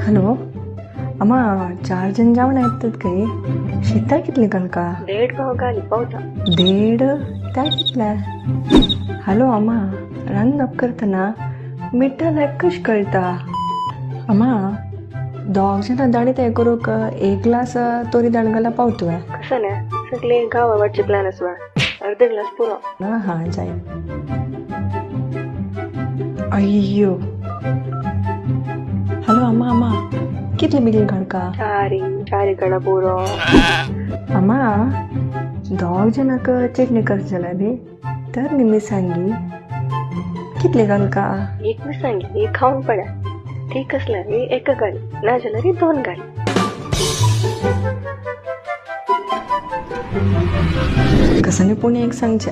Hello अम्मा, चार जण जेवण येतात काही. शिता कितले घालका? 1.5 पाव घाली पावता. 1.5 त्या कितले? हॅलो अम्मा, रांदप करतना मिठा लायक कश कळटा? अम्मा, दोग जाणां दाणी तयार करूंक 1 ग्लास तोरी दाळ घाल्यार पावतुवे. कसं ना, सगळे गांवा वाटचे प्लॅन आसवा, अर्ध ग्लास पुरो. ना हा जाय. अय्यो. हॅलो अम्मा, अम्मा कितले बेगीन घालका? चारी चारी घाला पुरो. अम्मा, दोग जाणांक चटणी करता जाल्यार बी तर न्ही मिरसांगी कितले घालका? 1 मिरसांगी खावंक पडा, ठीक आसल्यार 1 घाल, ना जाल्यार 2 घाल. कसं पूण एक सांगचें.